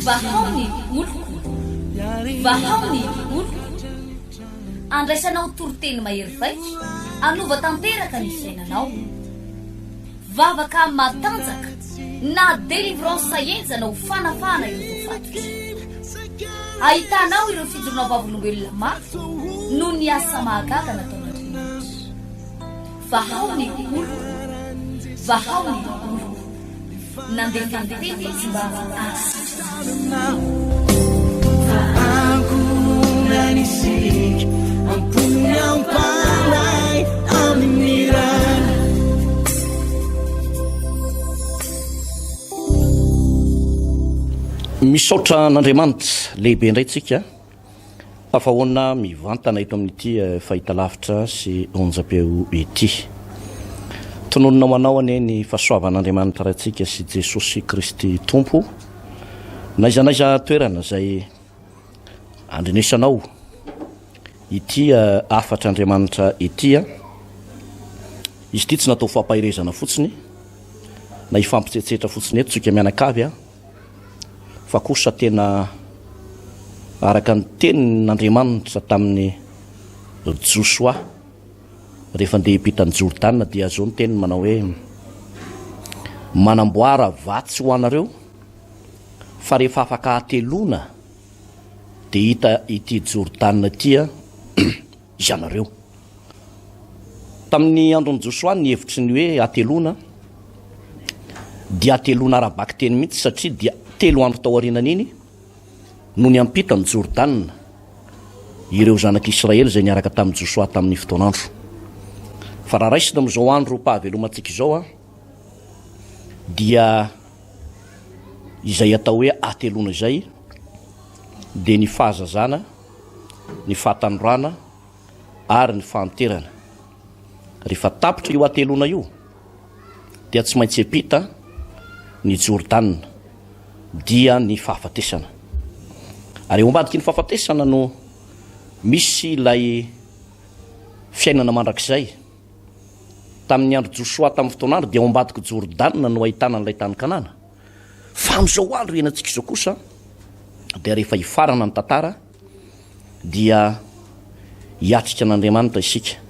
Vahao ny oloko, vahao ny oloko. Andraisanao toriteny mahery vaika hanova tanteraka ny fiainanao. Vavaka matanjaka na délivrance henjana ho fanafahana ireo voafatotra. Ahitanao ireo fijoroana vavolombelona mafy noho ny asa mahagaga nataon'Andriamanitra. Vahao ny oloko, vahao ny oloko. Nandefa ny teny izy mba hahasitrana Misaotra an'Andriamanitra lehibe indray tsika. Tafahoana mivantana eto amin'ity fahitalavitra sy onjam-peo ity. Tononina ho anao anie ny fahasoavan'Andriamanitra Raintsika sy Jesosy Kristy Tompo. N'aiza n'aiza toerana izay andrenesanao ity hafatr'Andriamanitra ity, izy ity tsy natao fampaherezana fotsiny na hifampitsetsetra fotsiny eto tsika mianakavy a. fa kosa tena araka ny tenin'Andriamanitra tamin'i Josoa rehefa ndeha hiampita an'i Jordana dia izao ny teniny manao hoe, Manamboara vatsy ho anareo fa rehefa afaka hateloana dia hita ity Jordana ity ianareo. Tamin'ny andron'i Josoa ny hevitry ny hoe hateloana dia hateloana ara-bakiteny mihitsy satria dia telo andro tao aorianan'iny no niampita an'i Jordana ireo zanak'Israely izay niaraka tamin'i Josoa tamin'ny fotoan'andro. Fa raha raisina amin'izao androm-pahavelomantsika izao dia izay atao hoe hateloana izay dia ny fahazazana, ny fahatanorana ary ny fahanterana. Rehefa tapitra io hateloana io dia tsy maintsy hiampita ny Jordana, dia ny fahafatesana. Ary eo ambadiky ny fahafatesana no misy ilay fiainana mandrakizay. Tamin'ny andro Josoa tamin'ny fotoan'andro dia ao ambadik'i Jordana no ahitana an'ilay tany Kanana. Fa amin'izao andro iainantsika izao kosa dia rehefa hifarana ny tantara dia hiatrika an'Andriamanitra isika.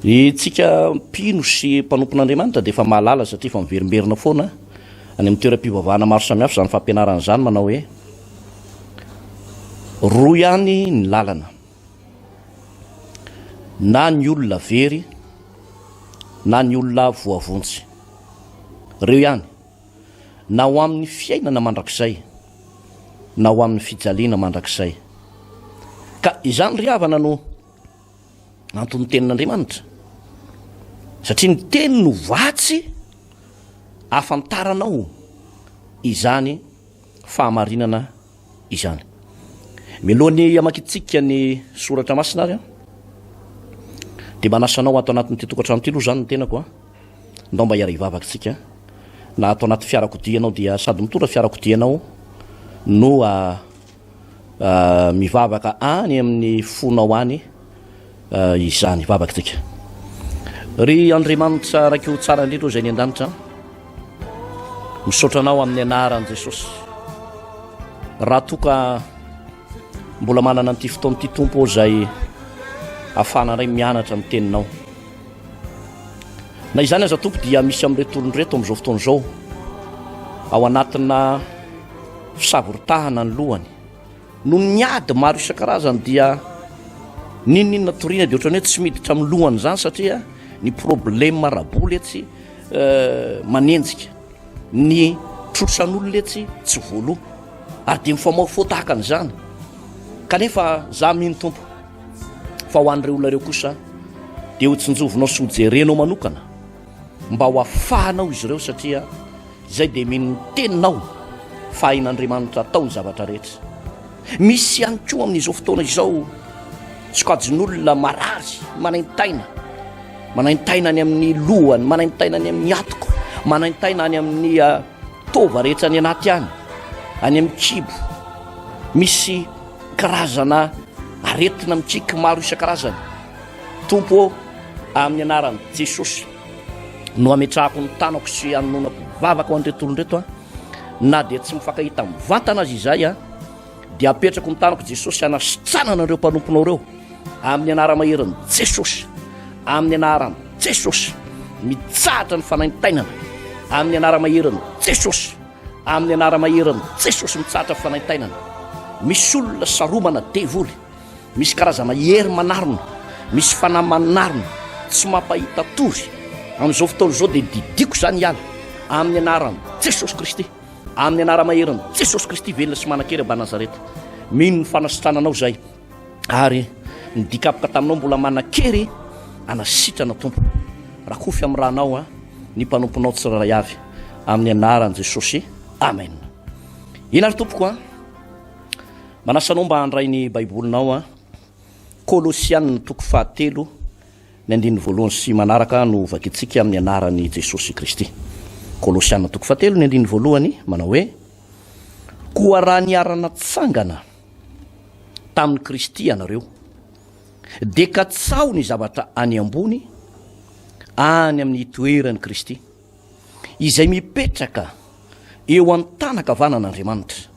Isika mpino sy mpanompon'Andriamanitra dia efa mahalala satria efa miverimberina foana any amin'ny toeram-pivavahana maro samihafa izany fampianarana izany manao hoe roa ihany ny lalana na ny olona very na ny olona voavonjy. Ireo ihany. Na ho amin'ny fiainana mandrakizay, na ho amin'ny fijaliana mandrakizay. Ka izany ry havana no anton'ny tenin'Andriamanitra. Satria ny teny no vatsy ahafantaranao izany fahamarinana izany. Mialohan'ny hamakintsika ny soratra masina ary dia manasa anao ato anatin'ity tokantrano ity aloha izany ny tenako a. Ndao mba hiara-hivavaka isika. Na ato anaty fiarakodia ianao dia sady mitondra fiarakodia ianao no mivavaka any amin'ny fonao any izany. Hivavaka isika. Ry Andriamanitra Raiko tsara indrindra izay any an-danitra, misaotra anao amin'ny anaran'i Jesosy. Raha toa ka mbola manana an'ity fotoana ity Tompo izay ahafahana indray mianatra ny teninao. Na izany aza Tompo dia misy amin'ireto olona ireto amin'izao fotoana izao ao anatina fisavoritahana ny lohany. Noho ny ady maro isan-karazany dia n'inon'inona toriana dia ohatran'ny hoe tsy miditra amin'ny lohany izany satria ny problème ara-bola etsy eh, manenjika, ny trosan'olona etsy tsy voaloa ary dia mifamaofao tahaka an'izany. Kanefa za mino Tompo fa ho an'ireo olona ireo kosa dia ho tsinjovinao sy ho jerenao manokana mba ho afahanao izy ireo satria izay dia mino ny teninao fa hain'Andriamanitra atao ny zavatra rehetra. Misy ihany koa amin'izao fotoana izao sokajin'olona marary, manaintaina, manaintaina any amin'ny lohany, manaintaina any amin'ny atoko, manaintaina any amin'ny ah, taova rehetra any anaty any, any amin'ny kibo. Misy karazana aretina mikiky maro isan-karazany. Tompo ô, amin'ny anaran'i Jesosy no ametrahako ny tanako sy anononako vavaka ho an'ireto olona ireto a. Na dia tsy mifankahita mivantana aza izahay a, dia apetrako ny tanako Jesosy hanasitranana ireo mpanomponao ireo amin'ny anara-maherin'i Jesosy, amin'ny anaran'i Jesosy. Mitsahatra ny fanaintainana amin'ny anara-maherin'i Jesosy, amin'ny anara-maherin'i Jesosy mitsahatra ny fanaintainana. Misy olona saromana devoly. Misy karazana hery manarona, misy fanahy manarona, tsy mampahita tory. Amin'izao fotoana izao dia didiako izany hiala, amin'ny anaran'i Jesosy Kristy, amin'ny anara-maherin'i Jesosy Kristy velona sy manan-kery aba Nazareta. Mino ny fanasitrananao izahay, ary ny dikapoka taminao mbola manan-kery anasitrana Tompo. Rakofy amin'ny ranao ny mpanomponao tsirairay avy, amin'ny anaran'i Jesosy. Amen. Eny ary tompoko an. Manasa anao mba handray ny Baibolinao an. Kolosiana toko fahatelo ny andininy voalohany sy manaraka no vakintsika amin'ny anaran'i Jesosy Kristy. Kolosiana toko fahatelo ny andininy voalohany manao hoe Koa raha niara-natsangana tamin'i Kristy ianareo, dia katsaho ny zavatra any ambony, any amin'ny itoeran'i Kristy, izay mipetraka eo an-tanan-kavanan'Andriamanitra.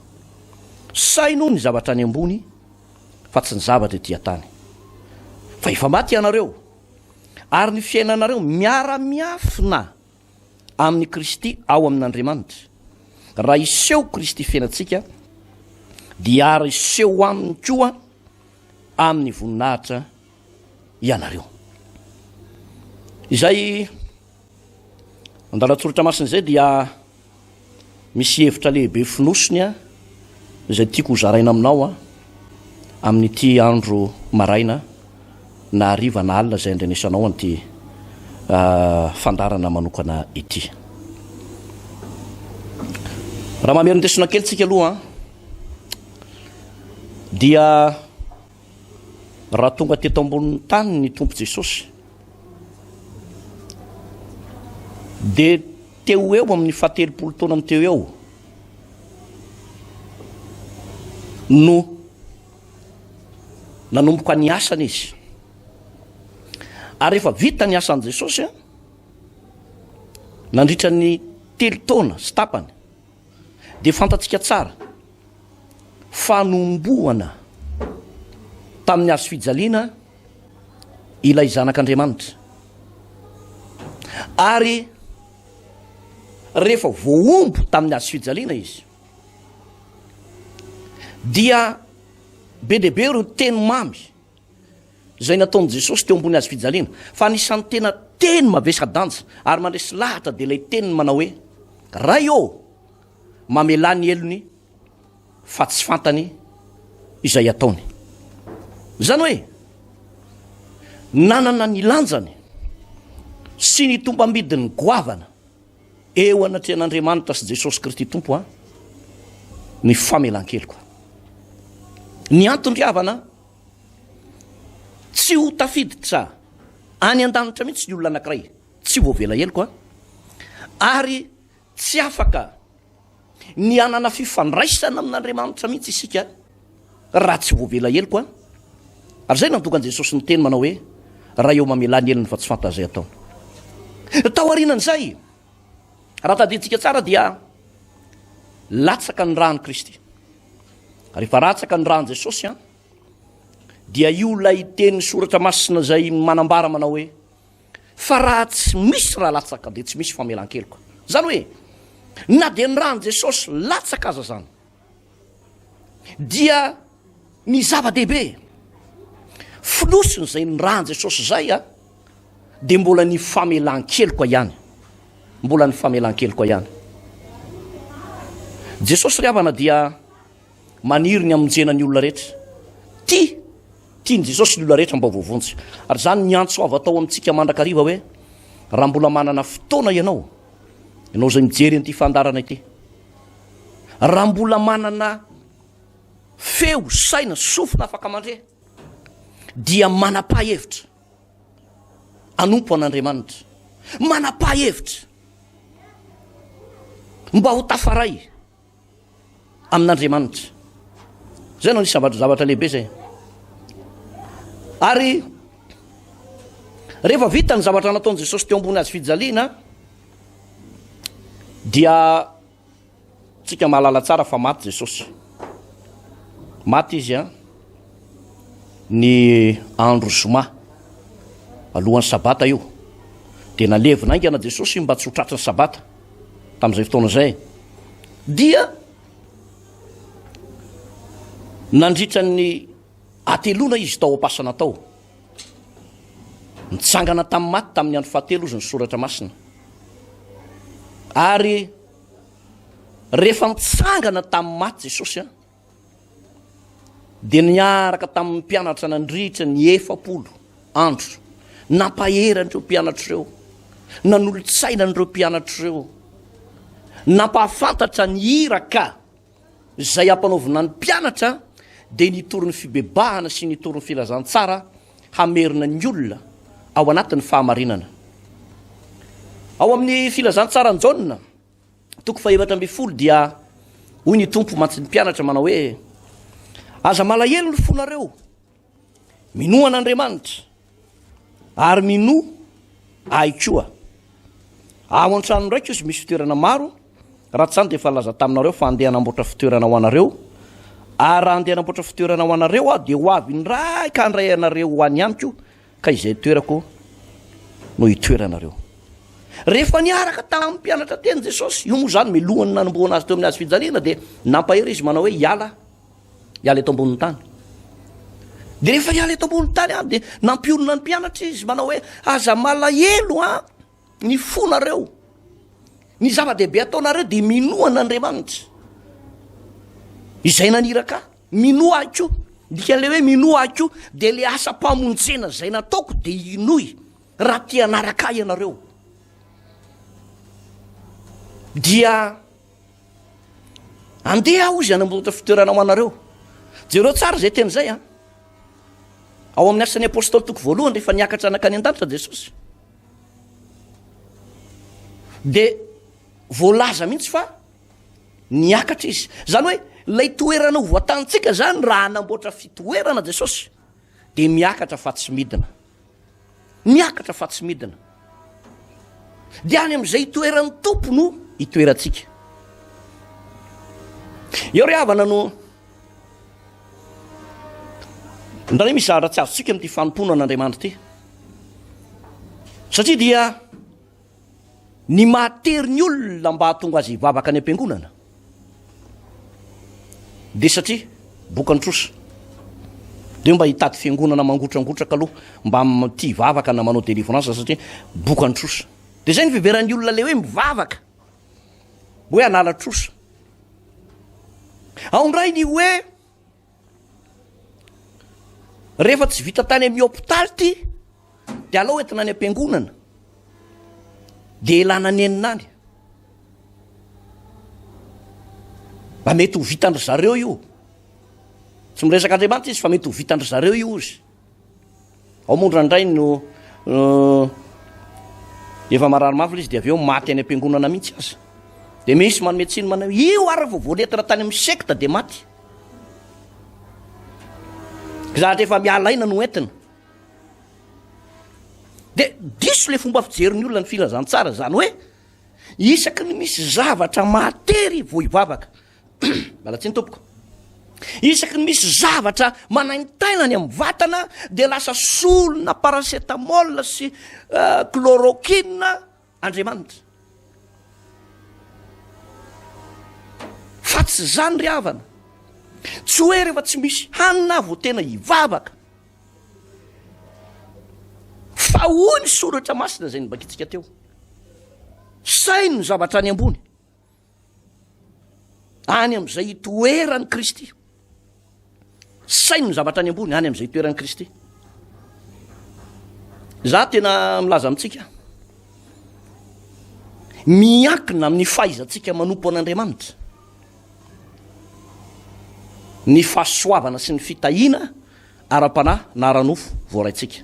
Saino ny zavatra any ambony fa tsy ny zavatra ety an-tany. Fa efa maty ianareo, ary ny fiainanareo miara-miafina amin'i Kristy ao amin'Andriamanitra. Raha hiseho Kristy fiainantsika, dia ary hiseho aminy koa amin'ny voninahitra ianareo. Izay Andalan-tsoratra masina izay dia misy hevitra lehibe fonosiny izay tiako hozaraina aminao amin'ity andro maraina na hariva na alina izay andrenesanao an'ity fandaharana manokana ity. Raha mamerin-desona kely tsika aloha dia Raha tonga teto ambonin'ny tany ny Tompo Jesosy, dia teo ho eo amin'ny fahatelopolo taonany teo eo no nanomboka ny asany izy. Ary rehefa vita ny asan'i Jesosy, nandritra ny telo taona sy tapany, dia fantatsika tsara fanombohana tamin'ny hazo fijaliana ilay Zanak'Andriamanitra. Ary rehefa voahombo tamin'ny hazo fijaliana izy, dia be dia be ireo teny mamy izay nataon'i Jesosy teo ambony hazo fijaliana, fa anisan'ny tena teny mavesa-danja ary mandresy lahatra dia ilay teniny manao hoe, Ray ô, mamelà ny helony fa tsy fantany izay ataony. Izany hoe, nanana ny lanjany sy ny tombambidiny goavana eo anatrehan'Andriamanitra sy Jesosy Kristy Tompo ny famelan-keloka. Ny antony ry havana, tsy ho tafiditra any an-danitra mihitsy ny olona anankiray tsy voavela heloka ary Tsy afaka ny hanana fifandraisana amin'Andriamanitra mihitsy isika raha tsy voavela heloka. Ary izay no nahatonga an'i Jesosy niteny manao hoe, Ray ô mamelà ny helony fa tsy fantany izay ataony. Taorianan'izay, raha tadidintsika tsara dia latsaka ny ràn'i Kristy. Rehefa ratsaka ny ràn'i Jesosy, dia io ilay teny soratra masina izay manambara manao hoe, Fa raha tsy misy ra latsaka dia tsy misy famelan-keloka. Izany hoe, na dia ny ran'i Jesosy latsaka aza izany, dia ny zava-dehibe, fonosiny izay ny ran'i Jesosy izay a, dia mbola ny famelan-keloka ihany. Mbola ny famelan-keloka ihany. Jesosy ry havana dia Maniry ny hamonjena ny olona rehetra. Tia, tian'i Jesosy ny olona rehetra mba ho voavonjy. Ary izany ny antso avo atao amintsika mandrakariva hoe, raha mbola manana fotoana ianao, ianao izay mijery an'ity fandaharana ity, raha mbola manana feo, saina, sofina afaka mandre, dia manapaha hevitra hanompo an'Andriamanitra. Manapaha hevitra mba ho tafaray. amin'Andriamanitra. Zay no anisan'ny zavatra lehibe zay. Ary rehefa vita ny zavatra nataon'i Jesosy teo ambony hazo fijaliana dia Tsika mahalala tsara fa maty Jesosy. Maty izy an, ny andro zoma, alohan'ny sabata io. Dia nalevina haingana Jesosy mba tsy ho tratry ny sabata tamin'izay fotoana izay. Dia nandritra ny hateloana izy tao am-pasana tao. Nitsangana tamin'ny maty tamin'ny andro fahatelo izy ny soratra masina. Ary Rehefa nitsangana tamin'ny maty Jesosy dia niaraka tamin'ny mpianatra nandritra ny 40 andro. Nampahery an'ireo mpianatra ireo, nanolo-tsaina an'ireo mpianatra ireo, nampahafantatra ny iraka izay ampanaovina ny mpianatra dia nitory ny fibebahana sy nitory ny filazantsara hamerina ny olona ao anatin'ny fahamarinana. Ao amin'ny filazantsaran'i Jaona, toko faha-14 dia hoy ny Tompo mantsy ny mpianatra manao hoe, Aza malahelo ny fonareo, minoa an'Andriamanitra, ary minoa ahy koa. Ao an-tranon-dRaiko izy misy fitoerana maro, raha tsy izany dia efa nilaza taminareo fa handeha hanamboatra fitoerana ho anareo, ary raha handeha hanamboatra fitoerana ho anareo aho dia ho avy indray ka handray anareo ho any amiko, ka izay toerako no hitoeranareo. Rehefa niaraka tamin'ny mpianatra teny Jesosy, io moa izany milohan'ny nanombohana azy teo amin'ny hazo fijaliana, dia nampahery izy manao hoe hiala, hiala eto ambonin'ny tany. Dia rehefa hiala eto ambonin'ny tany aho dia nampionona ny mpianatra izy manao hoe aza malahelo an ny fonareo. Ny zava-dehibe ataonareo dia minoa an'Andriamanitra. Izay naniraka ahy. Minoa ahy koa. Dikan'ilay hoe minoa ahy koa dia ilay asam-pamonjena izay nataoko dia inoy raha te hanaraka ahy ianareo. Dia andeha aho izy hanamboatra fitoerana ho anareo. Jereo tsara izay teny izay an. Ao amin'ny asan'ny apostoly toko voalohany rehefa niakatra nankany an-danitra Jesosy. Dia voalaza mihitsy fa Niakatra izy. Izany hoe ilay toerana ho voatanintsika izany raha hanamboatra fitoerana Jesosy dia miakatra fa tsy midina. Miakatra fa tsy midina. Dia any amin'izay itoeran'ny Tompo no itoerantsika. Eo ry havana no indraindray misy zavatra tsy azontsika amin'ity fanompoana an'Andriamanitra ity. Satria dia Ny mahatery ny olona mba hahatonga azy hivavaka any am-piangonana dia satria bokan'ny trosa. Dia mba hitady fiangonana mangotrangotraka aloha mba tia hivavaka na manao délivrance satria bokan'ny trosa. Dia izay ny fiheveran'ny olona ilay hoe mivavaka hoe hanala trosa. Ao indray ny hoe Rehefa tsy vita tany amin'ny hopitaly ity dia alao entina any am-piangonana dia elana nenina any. Mba mety ho vitan-dry zareo io. Tsy miresaka Andriamanitra izy fa mety ho vitan-dry zareo io izy. Ao moa indraindray no efa marary mafy ilay izy dia avy eo maty any am-piangonana mihitsy aza. Dia misy manome tsiny manao io ary vao voalentina tany amin'ny sekta dia maty. Zavatra efa miala aina no entina. Dia diso ilay fomba fijerin'ny olona ny filazantsara izany hoe isaky ny misy zavatra mahatery vao hivavaka. Miala tsiny tompoko. Isaky ny misy zavatra manaintaina any amin'ny vatana dia lasa solona paracetamol sy eh, chloroquine Andriamanitra. Fa tsy izany ry havana. Tsy hoe rehefa tsy misy hanina vao tena hivavaka. Fa hoy ny soratra masina izay novakintsika teo. Saino ny zavatra any ambony. Any amin'izay itoeran'i Kristy. Saino ny zavatra any ambony, any amin'izay itoeran'i Kristy. Za tena milaza amintsika, miankina amin'ny fahaizantsika manompo an'Andriamanitra ny fahasoavana sy ny fitahiana ara-panahy na ara-nofo voaraintsika.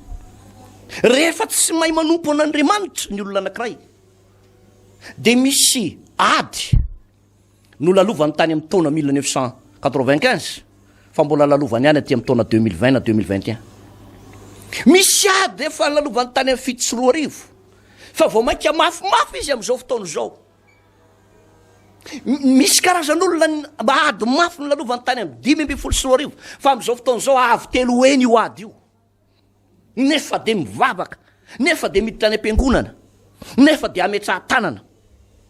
Rehefa tsy mahay manompo an'Andriamanitra ny olona anankiray, dia misy ady nolalovany tany amin'ny taona 1995 fa mbola lalovany ihany aty amin'ny taona 2020 na 2021. Misy ady efa lalovany tany amin'ny 2007 fa vao mainka mafimafy izy amin'izao fotoana izao. Misy karazan'olona ady mafy nolalovany tany amin'ny 2015 fa amin'izao fotoana izao avo telo heny io ady io. Nefa dia mivavaka, nefa dia miditra any am-piangonana, nefa dia ametraha-tanana.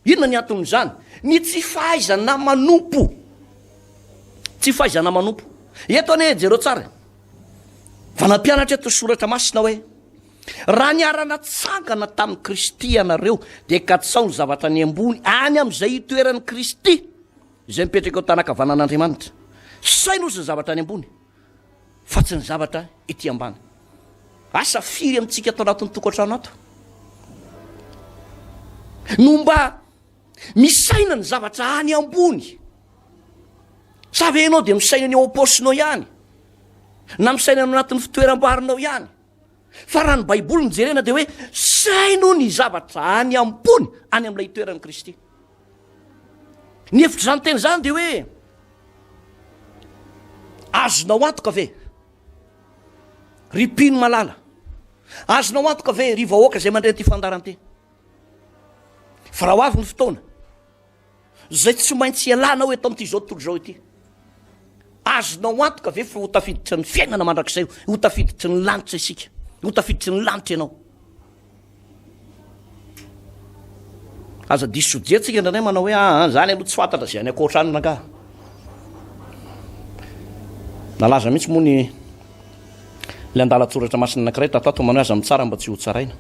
Inona ny anton'izany? Ny tsy fahaizana manompo. Tsy fahaizana manompo. Eto anie jereo tsara e. Fa nampianatra eto ny soratra masina hoe raha niara-natsangana tamin'i Kristy ianareo dia katsao ny zavatra any ambony any amin'izay itoeran'i Kristy izay mipetraka eo an-tanan-kavanan'Andriamanitra. Saino ozy ny zavatra any ambony fa tsy ny zavatra ety ambany. Asa firy amintsika ato anatin'ny tokantrano ato no mba misaina ny zavatra any ambony? Sa ve ianao dia misaina ny ao am-paosinao ihany? Na misaina ny anatin'ny fitoeram-barinao ihany? Fa raha ny Baiboly no jerena dia hoe saino ny zavatra any ambony, any amin'ilay itoeran'i Kristy. Ny hevitr'izany teny izany dia hoe azonao antoka ve ry mpino malala, azonao antoka ve ry vahoaka izay mandre ity fandaharana ity fa raha ho avy ny fotoana izay tsy maintsy ialanao eto amin'ity izao tontolo izao ity, azonao antoka ve fa ho tafiditry ny fiainana mandrakizay, ho tafiditry ny lanitra isika, ho tafiditry ny lanitra ianao? Aza diso sodia tsika indraindray manao hoe aa ah, zany aloha tsy fantatra izay any ankoatra any rangaha. Nalaza mihitsy moa ny ilay andalan-tsoratra masina anankiray tatato manao hoe aza mitsara mba tsy ho tsaraina.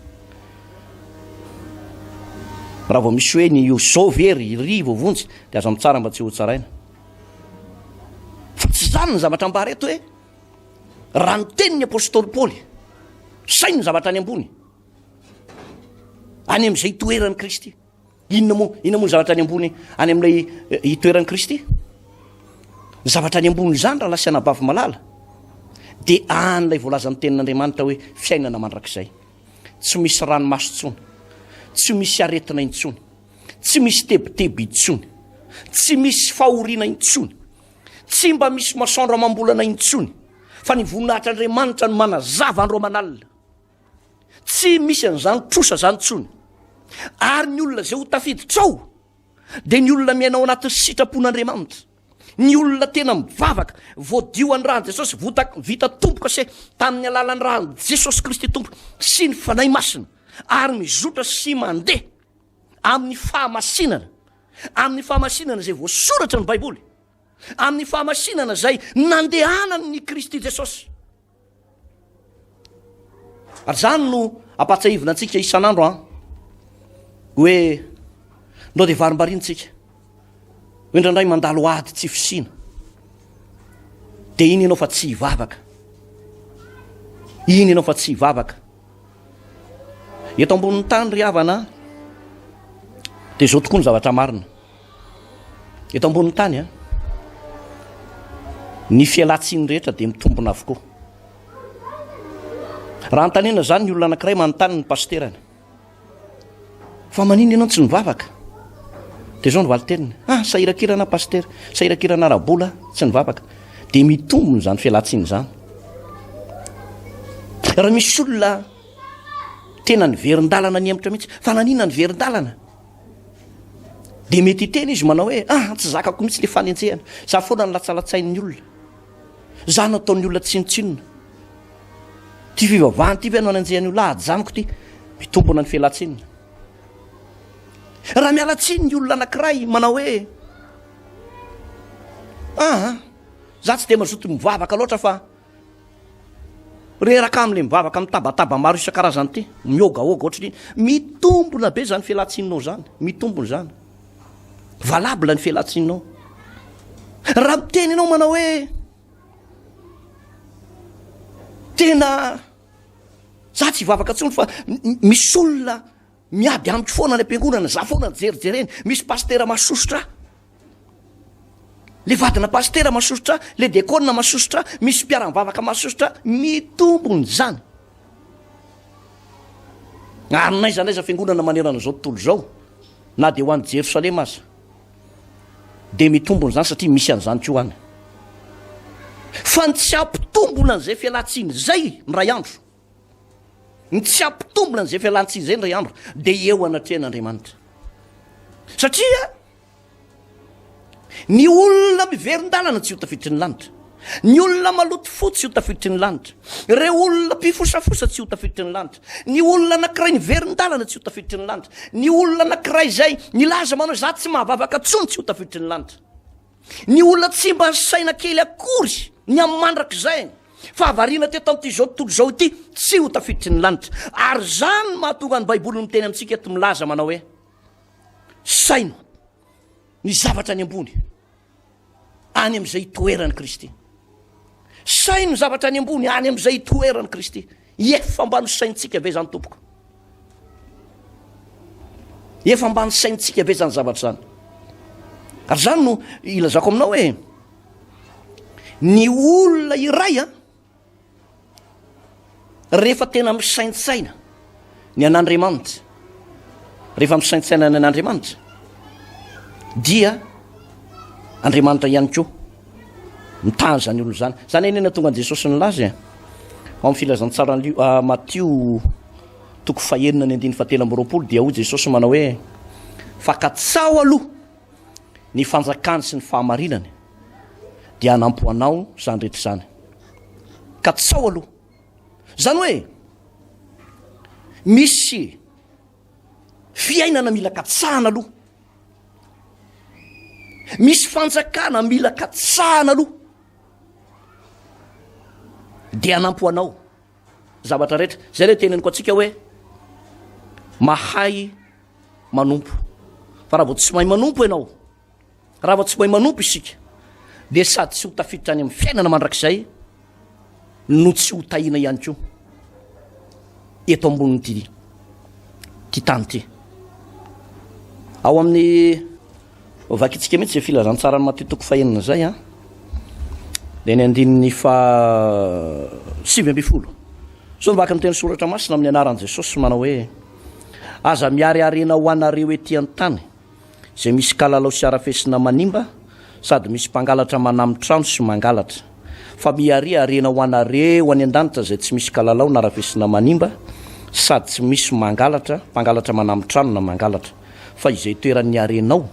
Raha vao misy hoe ny io zao ve ry ry voavonjy dia aza mitsara mba tsy ho tsaraina. Fa tsy izany ny zavatra ambara eto hoe raha ny tenin'ny apostoly Paoly, saino ny zavatra any ambony, any amin'izay itoeran'i Kristy. Inona moa, inona moa ny zavatra any ambony any amin'ilay eh, itoeran'i Kristy? Ny zavatra any ambony izany rahalahy sy anabavy malala dia any ilay voalazan'ny tenin'Andriamanitra hoe fiainana mandrakizay. Tsy misy ranomaso intsony, tsy misy aretina intsony, tsy misy tebiteby intsony, tsy misy fahoriana intsony, tsy mba misy masoandro amam-bolana intsony, fa ny voninahitr'Andriamanitra no manazava andro aman'alina. Tsy misy an'izany trosa izany intsony. Ary ny olona izay ho tafiditra ao dia ny olona miaina ao anatin'ny sitrapon'Andriamanitra. Ny olona tena mivavaka, voadio an'ny ran'i Jesosy, vota, vita tombo-kase tamin'ny alalan'ny ran'i Jesosy Kristy Tompo sy ny Fanahy Masina, ary mizotra sy mandeha amin'ny fahamasinana, amin'ny fahamasinana izay voasoratra ny Baiboly, amin'ny fahamasinana izay nandehanany ny Kristy Jesosy. Ary izany no ampahatsiahivina antsika isan'andro an, hoe ndao dia varimbariana tsika, hoe indraindray mandalo ady tsy fisiana, dia iny ianao fa tsy hivavaka, iny ianao fa tsy hivavaka. Eto ambonin'ny tany ry havana, dia izao tokoa ny zavatra marina. Eto ambonin'ny tany an, ny fialantsiny rehetra dia mitombina avokoa. Raha antanena izany ny olona anankiray manontany ny pasiterany, fa maninona ianao tsy nivavaka? Dia izao ny valin-teniny, ah, sahirakirana aho pasitera, sahirakirana ara-bola, tsy nivavaka. Dia mitombina izany fialantsiny izany. Raha misy olona tena niverin-dalana nihemotra mihitsy, fa naninona niverin-dalana? Dia mety hiteny izy manao hoe, ah, tsy zakako mihitsy ilay fanenjehana. Za foana no latsalatsain'ny olona. Za no ataon'ny olona tsinontsinona. Ty fivavahana ty ve no anenjehan'ny olona? Ajanoko ty. Mitombona ny fialan-tsinina. Raha miala tsiny ny olona anankiray manao hoe, ah, za tsy dia mazoto mivavaka loatra fa Reraka amle mivavaka mitabataba maro isan-karazany ity, mihogahoga ohatry ny mitombona be zany fialantsininao zany, mitombona zany. Valable ny fialantsininao. Raha miteny ianao manao hoe tena za tsy hivavaka intsony fa misy olona miady amiko foana any am-piangonana, za foana no jerijereny, misy pasitera masosotra ahy. Le vadina pasitera masosotra, le diakona masosotra, misy mpiara-mivavaka masosotra, mitombona izany. Ary n'aiza n'aiza fiangonana manerana izao tontolo izao, na dia ho any Jerosalema aza, dia mitombona izany satria misy an'izany koa any. Fa ny tsy hampitombona an'izay fialantsiny izay ny ray andro, ny tsy hampitombona an'izay fialantsiny izay ny ray andro, dia eo anatrehan'Andriamanitra. Satria. Ny olona miverin-dalana tsy ho tafiditry ny lanitra. Ny olona maloto fo tsy ho tafiditry ny lanitra. Ireo olona mpifosafosa tsy ho tafiditry ny lanitra. Ny olona anankiray niverin-dalana tsy ho tafiditry ny lanitra. Ny olona anankiray izay nilaza manao za tsy mahavavaka intsony tsy ho tafiditry ny lanitra. Ny olona tsy mba nisaina kely akory ny amin'ny mandrakizay fa variana teto amin'ity izao tontolo izao ity tsy ho tafiditry ny lanitra. Ary izany no mahatonga ny Baiboly miteny amintsika eto milaza manao hoe saino ny zavatra any ambony any amin'izay itoeran'i Kristy. Saino ny zavatra any ambony any amin'izay itoeran'i Kristy. Efa mba nosaintsika ve izany tompoko? Efa mba nosaintsika ve izany zavatra izany? Ary izany no ilazako aminao hoe ny olona iray an Rehefa tena misaintsaina ny an'Andriamanitra, rehefa misaintsaina ny an'Andriamanitra, dia Andriamanitra ihany koa mitaha izany olona izany. Izany anie nahatonga an'i Jesosy nilaza e. Ao amin'ny filazantsaran'i ah, Matio toko fahenina ny andininy fahatelo amby 20 dia hoy Jesosy manao hoe fa katsaho aloha ny fanjakany sy ny fahamarinany dia hanampy ho anao izany rehetra izany. Katsaho aloha. Izany hoe misy fiainana mila katsahana aloha. Misy fanjakana mila katsahana aloha. Dia hanampy ho anao zavatra rehetra. Izay ilay teneniko antsika hoe mahay manompo. Fa raha vao tsy mahay manompo ianao, raha vao tsy mahay manompo isika, dia sady tsy ho tafiditra any amin'ny fiainana mandrakizay no tsy ho tahiana ihany koa eto ambonin'ity ty tany ity. Ao amin'ny vakintsika mihitsy izay filazantsaran'i Matio toko fahenina izay an, dia ny andininy fa 19. Sao mivaky ny teny soratra masina amin'ny anaran'i Jesosy manao hoe Aza mihary harena ho anareo ety an-tany, izay misy kalalao sy harafesina manimba, sady misy mpangalatra manamy trano sy mangalatra. Fa miharia harena ho anareo any an-danitra izay tsy misy kalalao na harafesina manimba, sady tsy misy mangalatra, mpangalatra manamy trano na mangalatra. Fa izay itoeran'ny harenao,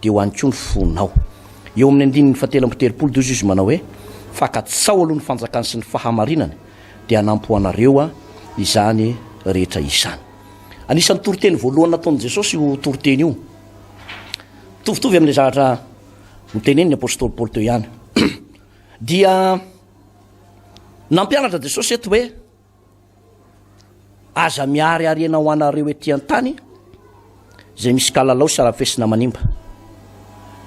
dia ho any koa ny fonao. Eo amin'ny andininy fahatelo amby 30 dia hoy izy manao hoe, Fa katsaho aloha ny fanjakany sy ny fahamarinany, dia hanampy ho anareo izany rehetra izany. Anisan'ny toriteny voalohany nataon'i Jesosy io toriteny io. Mitovitovy amin'ilay zavatra notenenin'ny apostoly Paoly teo ihany. Dia nampianatra Jesosy eto hoe aza mihary harena ho anareo ety an-tany izay misy kalalao sy arafesina manimba.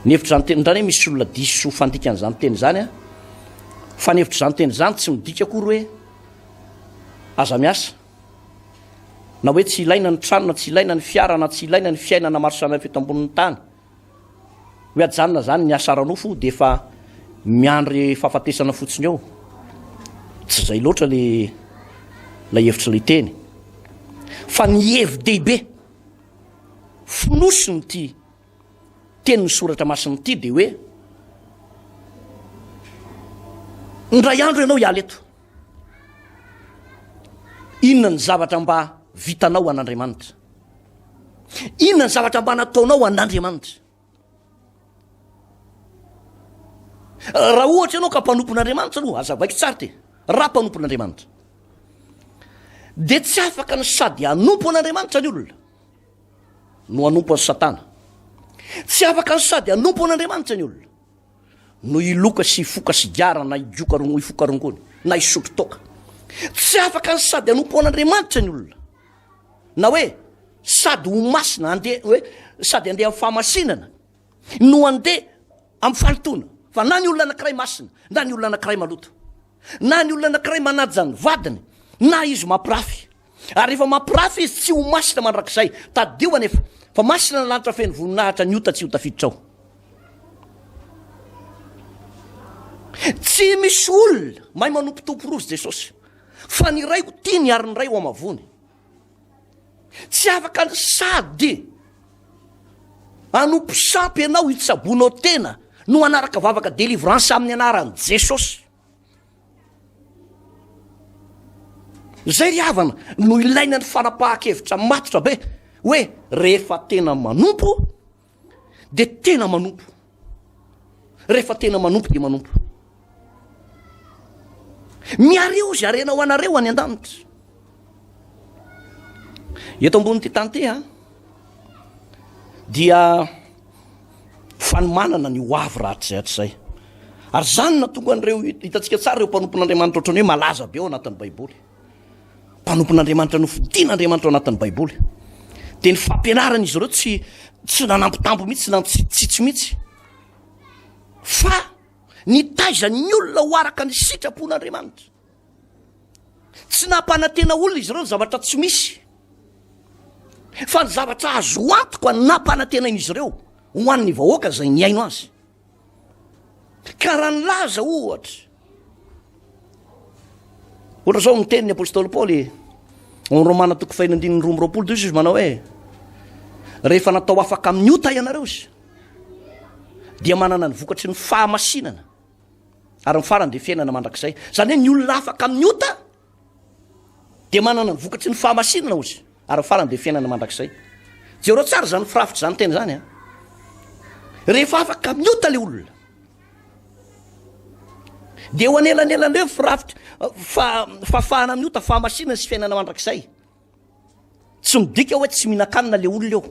Ny hevitr'izany teny izany hoe misy olona diso fandikana izany teny izany an, fa ny hevitr'izany teny izany tsy midika akory hoe aza miasa, na hoe tsy ilaina ny trano, na tsy ilaina ny fiara, na tsy ilaina ny fiainana maro samihafa eto ambonin'ny tany. Hoe ajanona izany ny asa ara-nofo dia efa miandry fahafatesana fotsiny eo. Tsy izay loatra le ilay hevitr'ilay teny. Fa ny hevi-dehibe fonosin'ity tenin'ny soratra masina ity dia hoe indray andro ianao hiala eto. Inona ny zavatra mba vitanao an'Andriamanitra? Inona ny zavatra mba nataonao an'Andriamanitra? Raha ohatra ianao ka mpanompon'Andriamanitra aloha, azavaiko tsara ity, raha mpanompon'Andriamanitra, dia tsy afaka ny sady hanompo an'Andriamanitra ny olona no hanompo an'i Satana. Tsy afaka ny sady hanompo an'Andriamanitra ny olona no hiloka sy hifoka sigara na higoka rongony, hifoka rongony na hisotro toaka. Tsy afaka ny sady hanompo an'Andriamanitra ny olona na hoe sady ho masina andeha hoe sady andeha amin'ny fahamasinana no andeha amin'ny fahalotoana fa na ny olona anankiray masina na ny olona anankiray maloto na ny olona anankiray manaja ny vadiny na izy mampirafy ary rehefa mampirafy izy tsy ho masina mandrakizay tadidio anefa fa masina ny lanitra feno voninahitra ny ota tsy ho tafiditra ao tsy misy olona mahay manompo tompo rozy jesosy fa ny iray ho tiany ary ny iray ho amavony. Tsy afaka ny sady hanompo sampy ianao hitsaboanao tena no hanaraka vavaka délivrance amin'ny anaran'i Jesosy. Zay ry havana no ilaina ny fanapahan-kevitra matotra be hoe rehefa tena manompo dia tena manompo. Rehefa tena manompo dia manompo. Miario izay harena ho anareo any an-danitra. Eto ambonin'ity tany ity a, dia fanomanana ny ho avy rahatrizay hatrizay. Ary izany no nahatonga an'ireo hitantsika tsara ireo mpanompon'Andriamanitra ohatran'ny hoe malaza be ao anatin'ny Baiboly. Mpanompon'Andriamanitra nofidin'Andriamanitra ao anatin'ny Baiboly. Dia ny fampianaran'izy ireo tsy tsy nanambitamby mihitsy, tsy nampitsitsitsy mihitsy. Fa nitaiza ny olona ho araka ny sitrapon'Andriamanitra. Tsy nampanantena olona izy ireo ny zavatra tsy misy. Fa ny zavatra azo antoka nampanantenain'izy ireo ho an'ny vahoaka izay nihaino azy. Ka raha nilaza ohatra, ohatra zao miteny ny apostoly Paoly ao Romana toko fahiny andininy 22 dia izy manao hoe rehefa natao afaka amin'ny ota ianareo izy dia manana ny vokatry ny fahamasinana ary ny farany dia fiainana mandrakizay. Izany hoe ny olona afaka amin'ny ota dia manana ny vokatry ny fahamasinana ozy ary ny farany dia fiainana mandrakizay. Jereo tsara izany firafitra izany teny izany a. Rehefa afaka amin'ny ota le olona dia eo anelanelan'ireo firafitra fa fahafahana amin'ny ota, fahamasinana sy fiainana mandrakizay. Tsy midika hoe tsy mihinan-kanina le olona eo.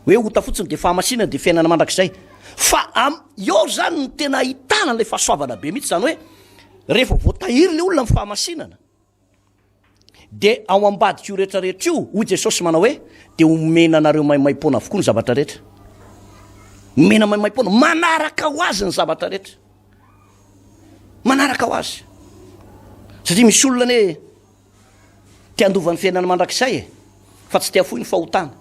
Hoe ota fotsiny dia fahamasinana dia fiainana mandrakizay. Fa am eo zany no tena ahitana ilay fahasoavana be mihitsy zany hoe rehefa voatahiry le olona amin'ny fahamasinana dia ao ambadika io rehetra rehetra io hoy Jesosy manao hoe dia omena anareo maimaimpoana avokoa ny zavatra rehetra. Omena maimaimpoana, manaraka ho azy ny zavatra rehetra. Manaraka ho azy. Satria misy olona anie Te handova ny fiainana mandrakizay e, fa tsy te hafoy ny fahotana.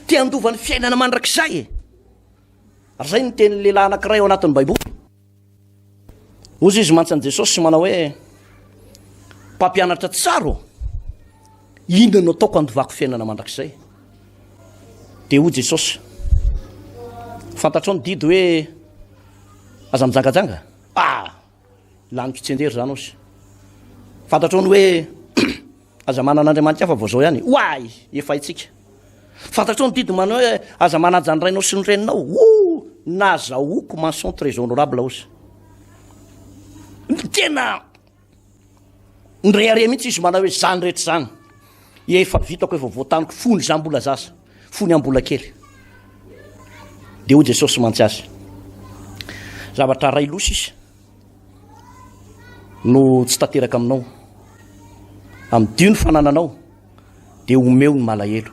Te handova ny fiainana mandrakizay e. Ary izay ny tenin'ny lehilahy anankiray ao anatin'ny Baiboly. Hozy izy mantsy an'i Jesosy manao hoe, Mpampianatra tsara ô, inona no ataoko handovako fiainana mandrakizay? Dia hoy Jesosy, fantatrao ny didy hoe aza mijangajanga? Ah! Laniko tsianjery izany osy. Fantatrao ny hoe aza manana andriamanitra hafa vao zao ihany. Oay! Efa haintsika. Fantatrao ny didy manao hoe aza manaja ny rainao sy ny reninao. O! Nazahoako mention très honorable osy. Tena nirehareha mihitsy izy manao hoe zany rehetra izany. Efa vitako, efa voataniko fony za mbola zaza, fony aho mbola kely. Dia hoy Jesosy mantsy azy, zavatra ray loha sisa no tsy tanteraka aminao. Amidio ny fanananao, dia omeo ny malahelo.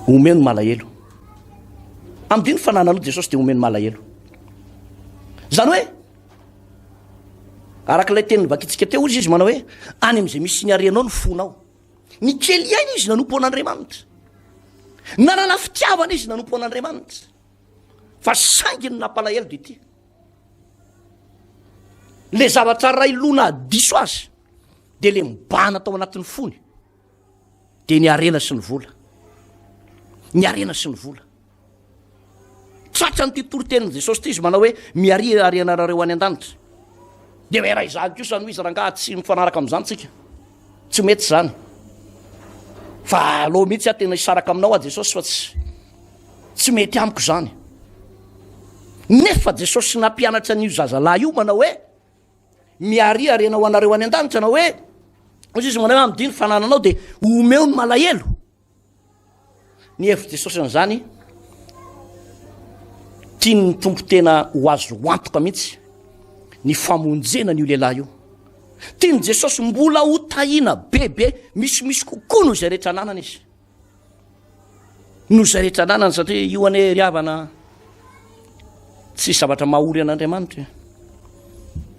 Omeo ny malahelo. Amidio ny fanananao Jesosy dia omeo ny malahelo. Izany hoe Araka ilay teny novakintsika teo, hoy izy manao hoe, any amin'izay misy ny harenao ny fonao. Nikely aina izy nanompo an'Andriamanitra. Nanana fitiavana izy nanompo an'Andriamanitra. Fa saingy ny nampalahelo dia ity. Le zavatra ray loha nahadiso azy dia le mibahana tao anatin'ny fony dia ny harena sy ny vola. Ny harena sy ny vola. Tratran'ity toritenin'i Jesosy ity izy manao hoe miaria harena anareo any an-danitra. Dia hoe raha izany kosa no izy rangaha tsy mifanaraka amin'izany tsika. Tsy mety izany. Fa aleo mihitsy aho tena hisaraka aminao aho Jesosy fa tsy tsy mety amiko izany. Nefa Jesosy nampianatra an'io zazalahy io manao hoe miaria harena ho anareo any an-danitra na hoe hoy izy manao hoe amidio ny fanananao dia omeo ny malahelo. Ny hevitr'i Jesosy an'izany, tian'ny Tompo tena ho azo antoka mihitsy ny famonjena an'io lehilahy io. Tian'i Jesosy mbola ho tahiana bebe misimisy kokoa noho izay rehetra ananany izy. Noho izay rehetra ananany satria io anie ry havana tsy zavatra mahory an'Andriamanitra.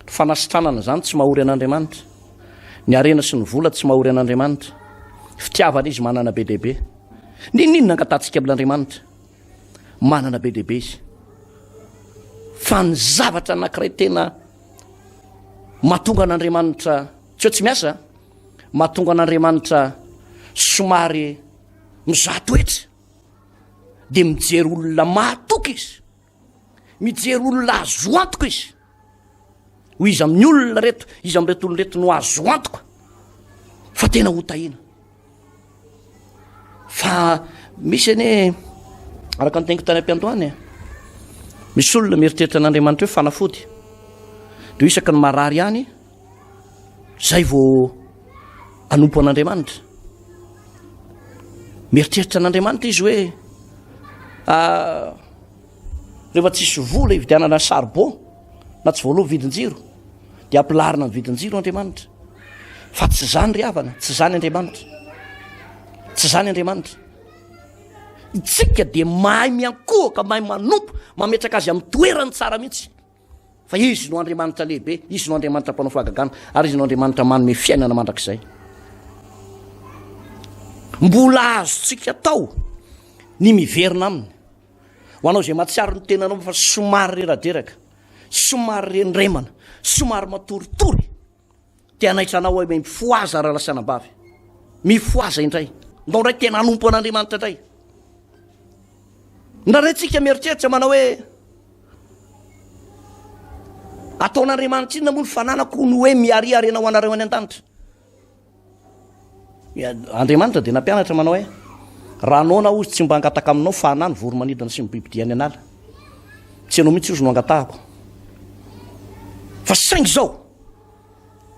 Fanasitranana izany tsy mahory an'Andriamanitra. Ny harena sy ny vola tsy mahory an'Andriamanitra. Fitiavana izy manana be dia be. N'inon'inona angatahantsika amin'Andriamanitra, manana be dia be izy. Fa ny zavatra anankiray tena mahatonga an'Andriamanitra, tsy hoe tsy miasa, mahatonga an'Andriamanitra somary mizaha toetra, dia mijery olona mahatoky izy. Mijery olona azo antoka izy. Ho iza amin'ny olona reto, iza amin'ireto olona ireto no azo antoka fa tena ho tahiana. Fa misy anie. Araka ny teniko tany am-piandohana e, misy olona mieritreritra an'Andriamanitra hoe fanafody. Dia isaky ny marary ihany, zay vao hanompo an'Andriamanitra. Mieritreritra an'Andriamanitra izy hoe ah, rehefa tsisy vola hividianana charbon na tsy voaloha vidin-jiro dia ampilarina ny vidin-jiro Andriamanitra. Fa tsy zany ry havana, tsy zany Andriamanitra. Tsy zany Andriamanitra. Itsika dia mahay miankohoka, mahay manompo, mametraka azy amin'ny toerany tsara mihitsy. Fa Izy no Andriamanitra lehibe, Izy no Andriamanitra mpanao fahagagana, ary Izy no Andriamanitra manome fiainana mandrakizay. Mbola azontsika atao ny miverina aminy. Ho anao izay mahatsiaro ny tenanao fa somary reradreraka, somary rendremana, somary matoritory, Te hanaitra anao aho hoe mifohaza rahalahy sy anabavy. Mifohaza indray. Ndao indray tena hanompo an'Andriamanitra indray. Indraindray tsika mieritreritra manao hoe ataon'Andriamanitra inona moa ny fananako no hoe miariarena ho anareo any an-danitra. Andriamanitra dia nampianatra manao hoe raha noana aho izy tsy mba hangataka aminao fa anah ny voro-manidina sy ny bibidia any an'ala. Tsy ianao mihitsy ozy no angatahako. Fa saingy izao,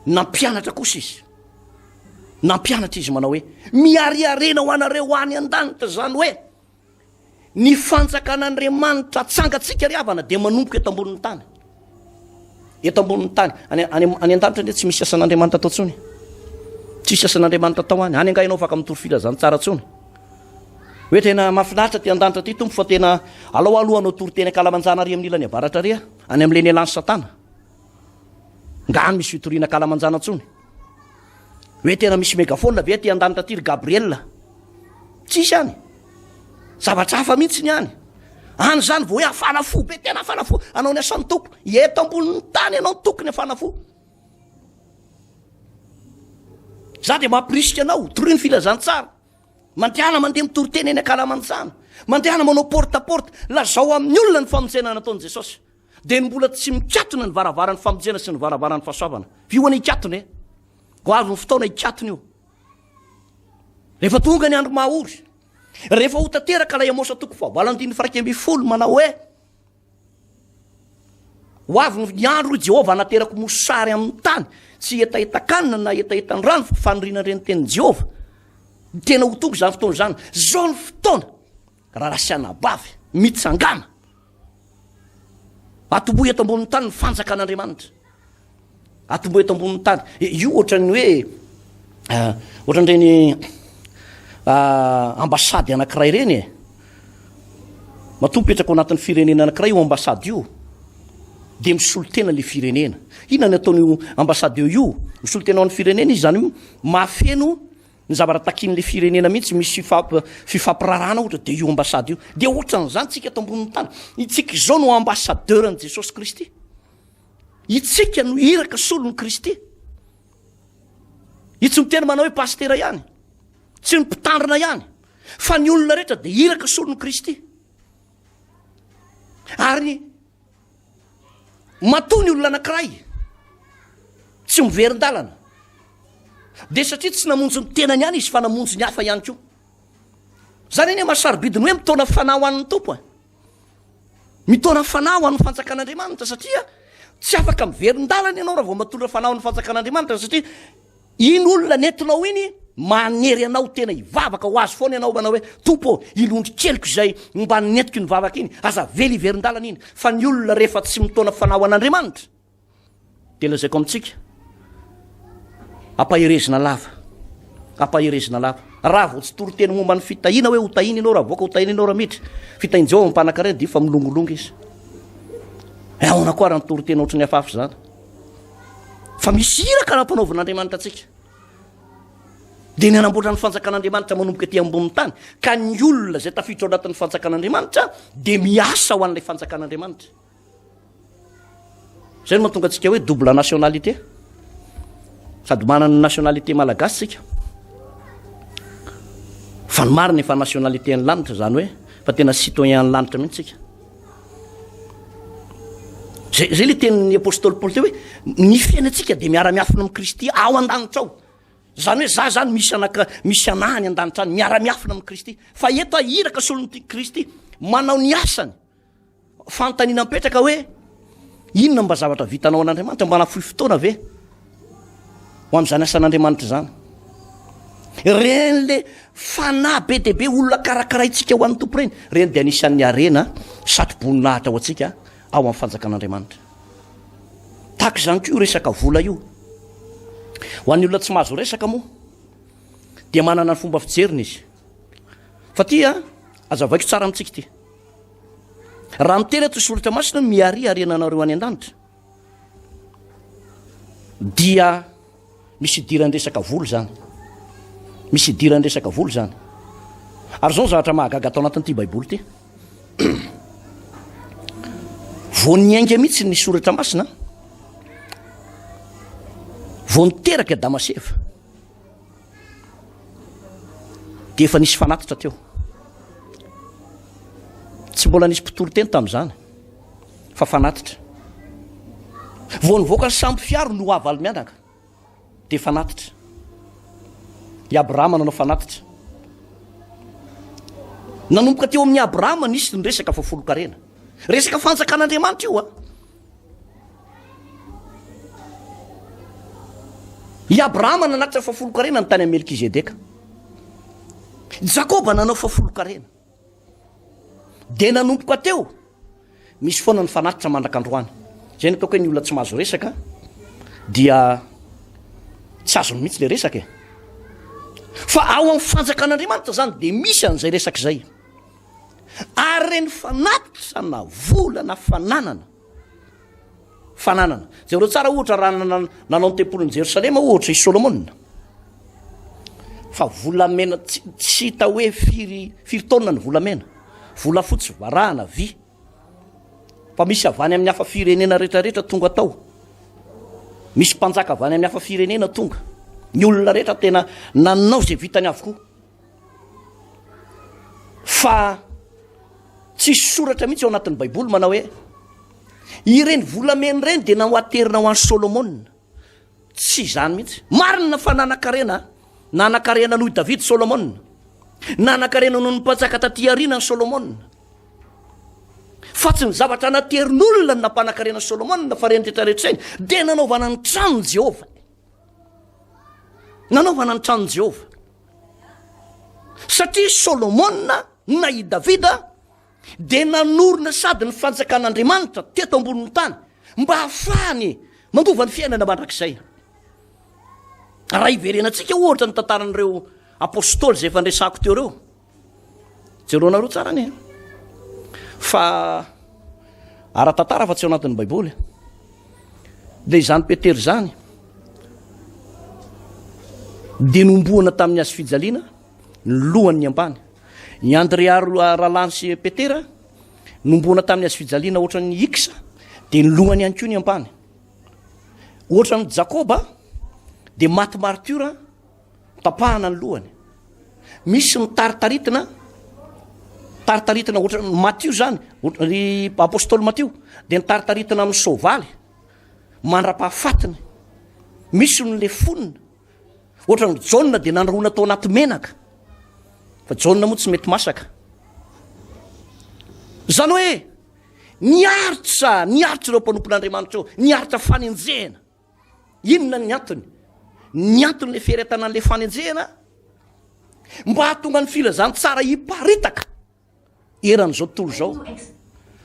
nampianatra kosa izy. Nampianatra izy manao hoe miariarena ho anareo any an-danitra izany hoe Ny fanjakan'Andriamanitra atsangantsika ry havana dia manomboka eto ambonin'ny tany. Eto ambonin'ny tany. Any, any, any an-danitra anie tsy misy asan'Andriamanitra atao tsony. Tsisy asan'Andriamanitra atao any. Any angaha ianao afaka mitory filazantsara tsony. Hoe tena mahafinaritra aty an-danitra aty Tompo fa tena alao aloha hanao toriteny ankalamanjana ary amin'ny ilany avaratra ary any amin'ilay nialan'i Satana. Nga any misy fitoriana ankalamanjana tsony. Hoe tena misy megaphone ve aty an-danitra aty ry Gabriel? Tsisy any. Zavatra hafa mihitsy ny any. Any zany vao hoe hafana fo be, tena hafana fo hanao ny asan'ny Tompo. Eto ambonin'ny tany ianao tokony hafana fo. Za dia mampirisika anao, torio ny filazantsara. Mandehana mandeha mitory teny eny ankalamanjana. Mandehana manao porte à porte, lazao amin'ny olona ny famonjena nataon'i Jesosy. Dia ny mbola tsy mikatona ny varavaran'ny famonjena sy ny varavaran'ny fahasoavana. Io anie hikatona e. Ho avy ny fotoana hikatona io. Rehefa tonga ny andro mahory, rehefa ho tanteraka ilay Amosa toko fahavalo andininy faha 11 manao hoe ho avy ny andro hoy Jehovah hanaterako mosary amin'ny tany, tsy hetahetan-kanina na hetahetan-drano fa faniriana ireny tenin'i Jehovah. Tena ho tonga izany fotoana izany. Izao ny fotoana. Rahalahy sy anabavy, mitsangàna. Atombohy eto ambonin'ny tany ny fanjakan'Andriamanitra. Atombohy eto ambonin'ny tany. Io ohatran'ny hoe eh, ohatran'ireny eh, ambasady anankiray ireny e. Matoa mipetraka ao anatin'ny firenena anankiray io ambasady io, dia misolo tena ilay firenena. Inona ny ataon'io ambassadeur io? Misolo tena ho an'ny firenena izy, izany hoe mahafeno Ny zavatra takian'ilay firenena mihitsy misy fifampiraharahana ohatra dia io ambassade io. Dia ohatran'izany tsika eto ambonin'ny tany. Itsika izao no ambassadeur an'i Jesosy Kristy. Itsika no iraka solon'i Kristy. Io tsy miteny manao hoe pasitera ihany. Tsy ny mpitandrina ihany. Fa ny olona rehetra dia iraka solon'i Kristy. Ary Matoa ny olona anankiray tsy miverin-dalana dia satria tsy namonjy ny tenany ihany izy fa namonjy ny hafa ihany koa. Zany anie mahasarobidy ny hoe mitaona fanahy ho an'ny Tompo e. Mitaona fanahy ho an'ny fanjakan'Andriamanitra satria tsy afaka miverin-dalana ianao raha vao matolona fanahy ho an'ny fanjakan'Andriamanitra satria Iny olona nentinao iny manery anao tena hivavaka ho azy foana ianao manao hoe Tompo ô, iny ondry keliko izay mba nentiko iny vavaka iny, aza avela hiverin-dalana iny, fa ny olona rehefa tsy mitaona fanahy ho an'Andriamanitra dia lazaiko amintsika, ampaherezina lava, ampaherezina lava. Raha vao tsy toriteny momba ny fitahiana hoe ho tahiana ianao raha voaka, ho tahiana ianao raha miditra, fitahian'i Jehovah mampanan-karena dia efa milongolonga izy. Ahoana koa raha ny toriteny ohatran'ny hafahafa izany? Fa misy iraka nampanaovin'Andriamanitra antsika. Dia ny hanamboatra ny fanjakan'Andriamanitra manomboka ety ambonin'ny tany. Ka ny olona izay tafiditra ao anatin'ny fanjakan'Andriamanitra dia miasa ho an'ilay fanjakan'Andriamanitra. Izay no mahatonga antsika hoe double nationalité. Sady manana ny nationalité malagasy tsika. Fa ny marina efa nationalité an'ny lanitra izany hoe fa tena citoyen an'ny lanitra mihitsy tsika. Zay, zay le tenin'ny apostoly Paoly teo hoe ny fiainantsika dia miara-miafina amin'i Kristy ao an-danitra ao. Zany hoe za zany misy anaka, misy anahy any an-danitra any, miara-miafina amin'i Kristy. Fa eto aho iraka solon'i Kristy. manao ny asany. Fanontaniana mipetraka hoe, inona mba zavatra vitanao an'Andriamanitra? Mba nafoy fotoana ve ho amin'izany asan'Andriamanitra izany? Ireny le fanahy be dia be olona karakaraintsika ho an'ny Tompo ireny, ireny dia anisan'ny harena satroboninahitra ho antsika ao amin'ny fanjakan'Andriamanitra. Tahaka izany koa io resaka vola io. Ho an'ny olona tsy mahazo resaka moa dia manana ny fomba fijeriny izy. Fa ty a, azavaiko tsara amintsika ity. Raha miteny ato soratra masina miharia harena anareo any an-danitra dia misy idiran'ny resaka vola izany. Misy idiran'ny resaka vola izany. Ary izao ny zavatra mahagaga atao anatin'ity Baiboly ity. Vao niainga mihitsy ny soratra masina, vao niteraka Adama sy Eva. Dia efa nisy fanatitra teo. Tsy mbola nisy mpitory teny tamin'izany fa fanatitra. Vao nivoaka ny sambo fiaro Noa valo mianaka dia fanatitra. I Abrahama nanao fanatitra. Nanomboka teo amin'i Abrahama nisy ny resaka fahafolonkarena. Resaka fanjakan'Andriamanitra io a. I Abrahama nanatitra fahafolonkarena ny tany amin'i Melkizedeka. Jakoba nanao fahafolonkarena. Dia nanomboka teo, misy foana ny fanatitra mandrak'androany. Izay no ataoko hoe ny olona tsy mahazo resaka dia tsy azony mihitsy le resaka e. Fa ao amin'ny fanjakan'Andriamanitra zany dia misy an'izay resaka izay. Ary ireny fanatitra na vola na fananana fananana. Jereo tsara ohatra raha nanao ny tempolin'i Jerosalema ohatra i Solomona. Fa volamena tsy hita hoe firy firy taonina ny volamena. Volafotsy, varahana, vy. Fa misy avy any amin'ny hafa firenena rehetrarehetra tonga tao. Misy mpanjaka avy any amin'ny hafa firenena tonga. Ny olona rehetra tena nanao izay vitany avokoa. Fa tsisy soratra mihitsy ao anatin'ny Baiboly manao hoe ireny volamena ireny dia nahoaterina ho an'i Solomona. Tsy izany mihitsy. Marina fa nanan-karena, nanan-karena noho i Davida Solomona. Nanan-karena noho ny mpanjaka taty aoriana ny Solomona. Fa tsy ny zavatra naterin'olona no nampanan-karena Solomona fa ireny rehetra rehetra ireny dia nanaovana ny tranon'i Jehovah. Nanaovana ny tranon'i Jehovah. Satria Solomona na i Davida dia nanorina sady ny fanjakan'Andriamanitra teto ambonin'ny tany mba hahafahany mandova ny fiainana mandrakizay. Raha hiverenantsika ohatra ny tantaran'ireo apostoly izay efa niresahako teo ireo, jerenareo tsara anie fa ara-tantara fa tsy ao anatin'ny Baiboly. Dia izany Petera izany dia nombohana tamin'ny hazo fijaliana ny lohany ny ambany. I Andrea rahalahiny sy Petera nombohana tamin'ny hazo fijaliana ohatran'ny X dia ny lohany ihany koa ny ambany. Ohatran'ny Jakoba dia maty martiora Tapahana ny lohany. Misy ny taritaritina, taritaritina ohatran'ny Matio zany, ry apostoly Matio, dia ny taritaritina amin'ny soavaly mandra-pahafatiny. Misy ny lefonina. Ohatran'ny Jaona dia nandrahoina tao anaty menaka. Fa Jaona moa tsy mety masaka. Izany hoe niaritra, niaritra ireo mpanompon'Andriamanitra ireo, niaritra fanenjehana. Inona ny antony? Ny antony le fiaretana an'le fanenjehana mba hahatonga ny filazantsara hiparitaka eran'izao tontolo izao.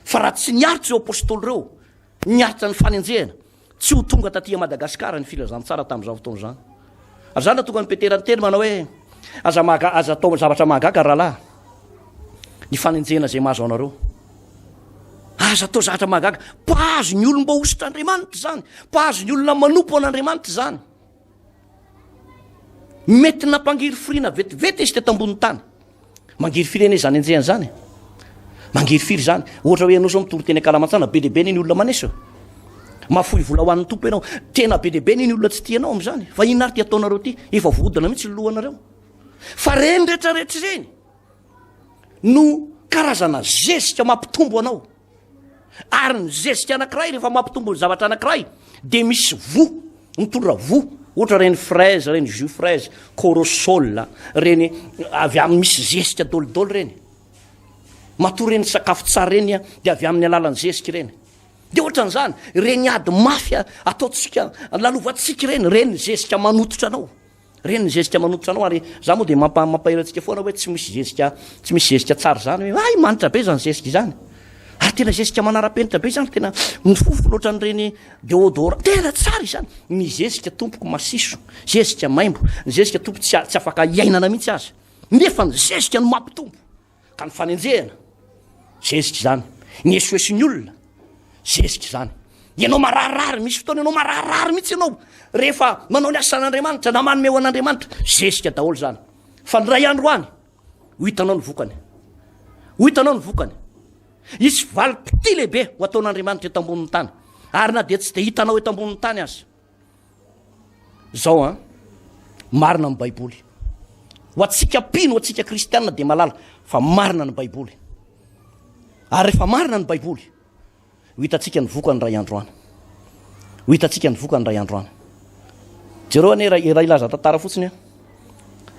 Fa raha tsy niaritra ireo apostoly ireo, niaritra ny fanenjehana, tsy ho tonga taty Madagasikara ny filazantsara tamin'izany fotoana izany. Ary izany nahatonga an'i Petera niteny manao hoe, aza mahaga, aza atao zavatra mahagaga rahalahy, ny fanenjehana izay mahazo anareo. Aza atao zavatra mahagaga. Mpahazo ny olom-boahosotr'Andriamanitra izany. Mpahazo ny olona manompo an'Andriamanitra izany. Mety nampangirifiriana vetivety izy teto ambonin'ny tany. Mangirifiry anie izany enjehana izany. Mangirifiry izany. Ohatra hoe ianao izao mitory teny ankalamanjana, be dia be anie ny olona maneso. Mahafoy vola ho an'ny Tompo ianao. Tena be dia be anie ny olona tsy tia anao amin'izany. Fa inona ary ity ataonareo ity? Efa voahodina mihitsy ny lohanareo. Fa ireny rehetra rehetra ireny no karazana zezika mampitombo anao. Ary ny zezika anankiray rehefa mampitombo ny zavatra anankiray dia misy voa, mitondra voa. Ohatra ireny fraise, ireny jus fraise, corosol, ireny avy amin'ny misy zezika dolidoly ireny. Matoa ireny sakafo tsara ireny dia avy amin'ny alalan'ny zezika ireny. Dia ohatran'izany, ireny ady mafy ataontsika, lalovantsika ireny, ireny ny zezika manototra anao. Ireny ny zezika manototra anao ary za moa dia mampa, mampahery antsika foana hoe tsy misy zezika, tsy misy zezika tsara izany hoe ay manitra be izany zezika izany. Ary tena zezika manara-penitra be izany, tena mifofona ohatran'ireny deodorant, tena tsara izany. Ny zezika tompoko masiso, zezika maimbo, ny zezika tompoko tsy, tsy afaka iainana mihitsy aza. Nefa ny zezika no mampitombo. Ka ny fanenjehana, zezika izany. Ny esoeson'ny olona, zezika izany. Ianao mararirary, misy fotoana ianao mararirary mihitsy ianao rehefa manao ny asan'Andriamanitra na manome ho an'Andriamanitra, zezika daholo izany. Fa ny ray andro any, ho hitanao ny vokany. Ho hitanao ny vokany. Hisy valim-pitia lehibe ho ataon'Andriamanitra eto ambonin'ny tany. Ary na dia tsy dia hitanao eto ambonin'ny tany aza. Zao an, marina ny Baiboly. Ho antsika mpino, ho antsika kristianina dia malala fa marina ny Baiboly. Ary rehefa marina ny Baiboly, ho hitantsika ny vokany ray andro any. Ho hitantsika ny vokany ray andro any. Jereo anie raha iray hilaza tantara fotsiny aho.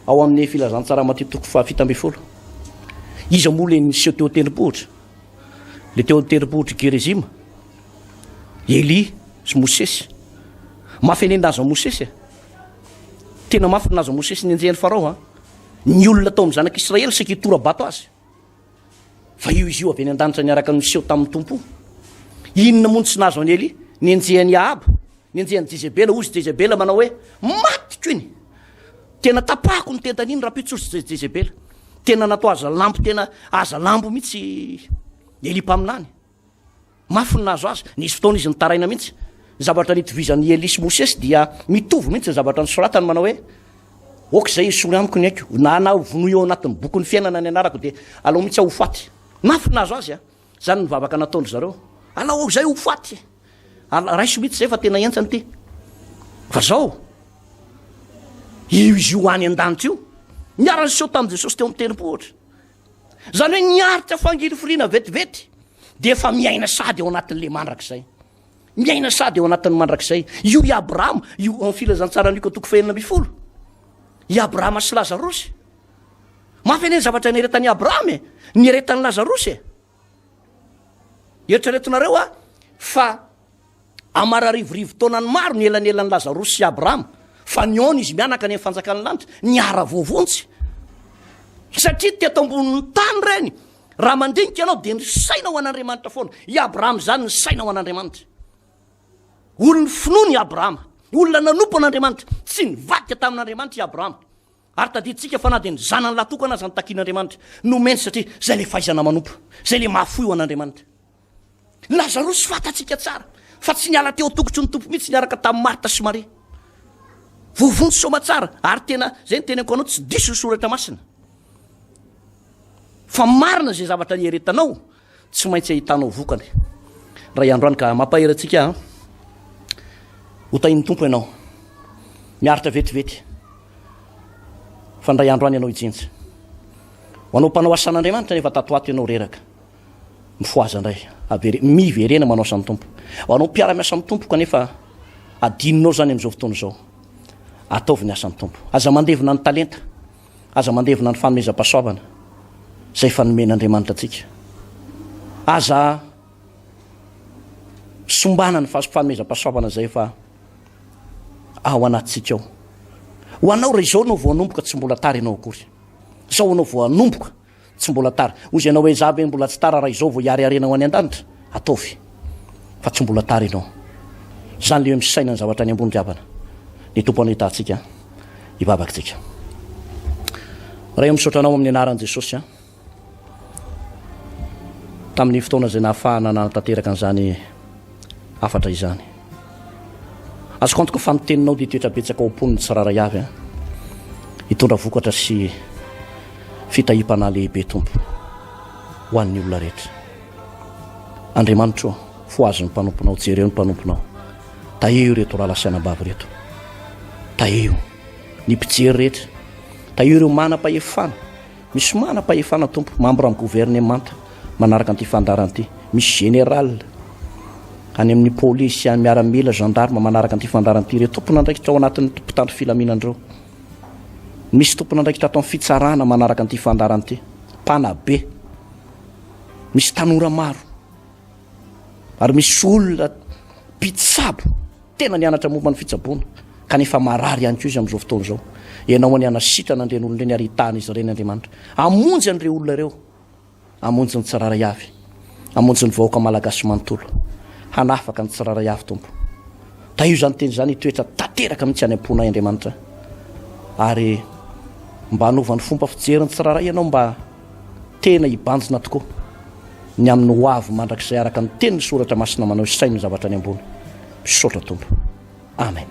Ao amin'ny filazantsara Matio toko faha 17. Iza moa le niseho teo an-tendrombohitra? Le teo an-tendrombohitr'i Gerizima. Elia sy Mosesy. Mafy anie ny nahazo an'i Mosesy e. Tena mafy ny nahazo an'i Mosesy nenjehin'i Farao a. Ny olona tao amin'ny zanak'Israely saika hitora-bato azy. Fa io izy io avy any an-danitra niaraka niseho tamin'ny Tompo. Inona moa no tsy nahazo an'i Elia? Nenjehin'i Ahaba, nenjehin'i Jezebela, hozy Jezebela manao hoe, matiko iny. Tena tapahako ny tendany iny rahampitso hozy Jezebela. Tena natao aza lambo, tena aza lambo mihitsy Elia mpaminany. Mafy ny nahazo azy. Nisy fotoana izy nitaraina mihitsy. Ny zavatra nitovizan'i Elia sy Mosesy dia mitovy mihitsy ny zavatra nosoratany manao hoe, Aoka izay esory amiko ny aiko, na na vonoy ao anatin'ny bokin'ny fiainana ny anarako dia alao mihitsy aho ho faty. Mafy ny nahazo azy a! Izany ny vavaka nataon-dry zareo. Alao aho izay ho faty. Raiso mihitsy izay fa tena henjana ity. Fa zao, io izy io any an-danitra io, niara-niseho tamin'i Jesosy teo amin'ny tendrombohitra. Izany hoe niaritra fangirifiriana vetivety dia efa miaina sady ao anatin'ilay mandrakizay. Miaina sady ao anatin'ny mandrakizay. Io i Abrahama, io amin'ny filazantsaran'i Lioka toko fahenina ambin'ny folo. I Abrahama sy Lazarosy. Mafy anie ny zavatra nieretan'i Abrahama e, nieretan'i Lazarosy e. Eritreretinareo a fa Amararivorivo taonany maro ny elanelan'i Lazarosy sy Abrahama, fa nihaona izy mianaka any amin'ny fanjakan'ny lanitra, niara-voavonjy. Satria teto ambonin'ny tany ireny, raha mandinika ianao dia nisaina ho an'Andriamanitra foana. I Abrahama izany nisaina ho an'Andriamanitra. Olon'ny finoana i Abrahama, olona nanompo an'Andriamanitra, tsy nivadika tamin'Andriamanitra i Abrahama. Ary tadidintsika fa na dia ny zanany lahy tokana aza notakian'Andriamanitra, nomeny satria izay ilay fahaizana manompo, izay ilay mahafoy ho an'Andriamanitra. Lazarosy fantatsika tsara fa tsy niala teo an-tongotry ny Tompo mihitsy niaraka tamin'i Marta sy Maria. Voavonjy soamatsara ary tena izay ny teneniko anao tsy diso ny soratra masina. Fa marina izay zavatra nieretanao tsy maintsy ahitanao vokany. Ray andro any ka mampahery antsika an. Ho tahin'ny Tompo ianao. Miaritra vetivety. Fa ndray andro any ianao hijinja. Ho anao mpanao asan'Andriamanitra nefa tato ato ianao reraka. Mifohaza indray, avere, miverena manao asan'ny Tompo. Ho anao mpiara-miasa amin'ny Tompo kanefa adinonao izany amin'izao fotoana izao. Ataovy ny asan'ny Tompo. Aza mandevina ny talenta, aza mandevina ny fanomezam-pahasoavana izay efa nomen'Andriamanitra antsika. Aza sombana ny fanomezam-pahasoavana izay efa ao anatintsika ao. Ho anao raha izao no vao hanomboka tsy mbola tara ianao akory. Izao anao vao hanomboka Tsy mbola tara. Hozy ianao hoe za ve mbola tsy tara raha izao vao hiariariana ho any an-danitra? Ataovy. Fa tsy mbola tara ianao. Izany le hoe misaina ny zavatra any ambony ry havana. Ny Tompo anie hitaha antsika. Hivavaka tsika. Ray o misaotra anao amin'ny anaran'i Jesosy an. Tamin'ny fotoana izay nahafahana nanatanteraka an'izany hafatra izany. Azoko antoka fa ny teninao dia hitoetra betsaka ao am-pon'ny tsirairay avy an. Hitondra vokatra sy fitahiam-panahy lehibe Tompo ho an'ny olona rehetra. Andriamanitro, fohazo ny mpanomponao, jereo ny mpanomponao. Tahio ireto rahalahy sy anabavy ireto. Tahio ny mpijery rehetra. Tahio ireo manam-pahefana. Misy manam-pahefana Tompo, membre amin'ny governemanta manaraka an'ity fandaharana ity. Misy général any amin'ny polisy, any miaramila, gendarme manaraka an'ity fandaharana ity. Ireo tompon'andraikitra ao anatin'ny mpitandro filaminana ireo. Misy tompon'andraikitra ato amin'ny fitsarana manaraka an'ity fandaharana ity. Mpanabe. Misy tanora maro ary misy olona mpitsabo tena nianatra momba ny fitsaboana kanefa marary ihany koa izy amin'izao fotoana izao. Ianao anie hanasitrana an'ireny olona ireny ary hitahana izy ireny Andriamanitra. Hamonjy an'ireo olona ireo. Hamonjy ny tsirairay avy. Hamonjy ny vahoaka malagasy manontolo. Hanafaka ny tsirairay avy Tompo. Tahio izany teny izany hitoetra tanteraka mihitsy any am-ponay Andriamanitra. Ary mba hanova ny fomba fijerin'ny tsirairay ianao mba tena hibanjina tokoa ny amin'ny ho avy mandrakizay araka ny tenin'ny soratra masina manao isaino ny zavatra any ambony. Misaotra Tompo. Amen.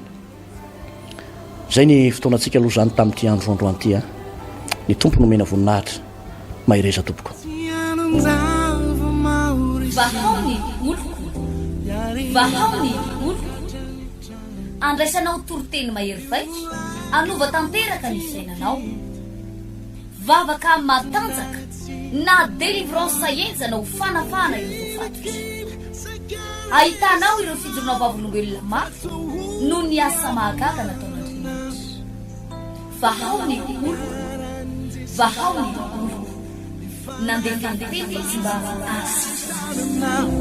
Zay ny fotoanantsika aloha zany tamin'ity andro androany ity a. Ny Tompo nomena voninahitra. Mahereza tompoko. Vahao ny oloko, vahao ny oloko. Andraisanao toriteny mahery vaika, hanova tanteraka ny fiainanao. Vavaka matanjaka na délivrance henjana ho fanafahana ireo voafatotra. Ahitanao ireo fijoroana vavolombelona mafy noho ny asa mahagaga nataon'Andriamanitra. Vahao ny oloko, vahao ny oloko. Nandefa ny teny izy mba hahasitrana azy.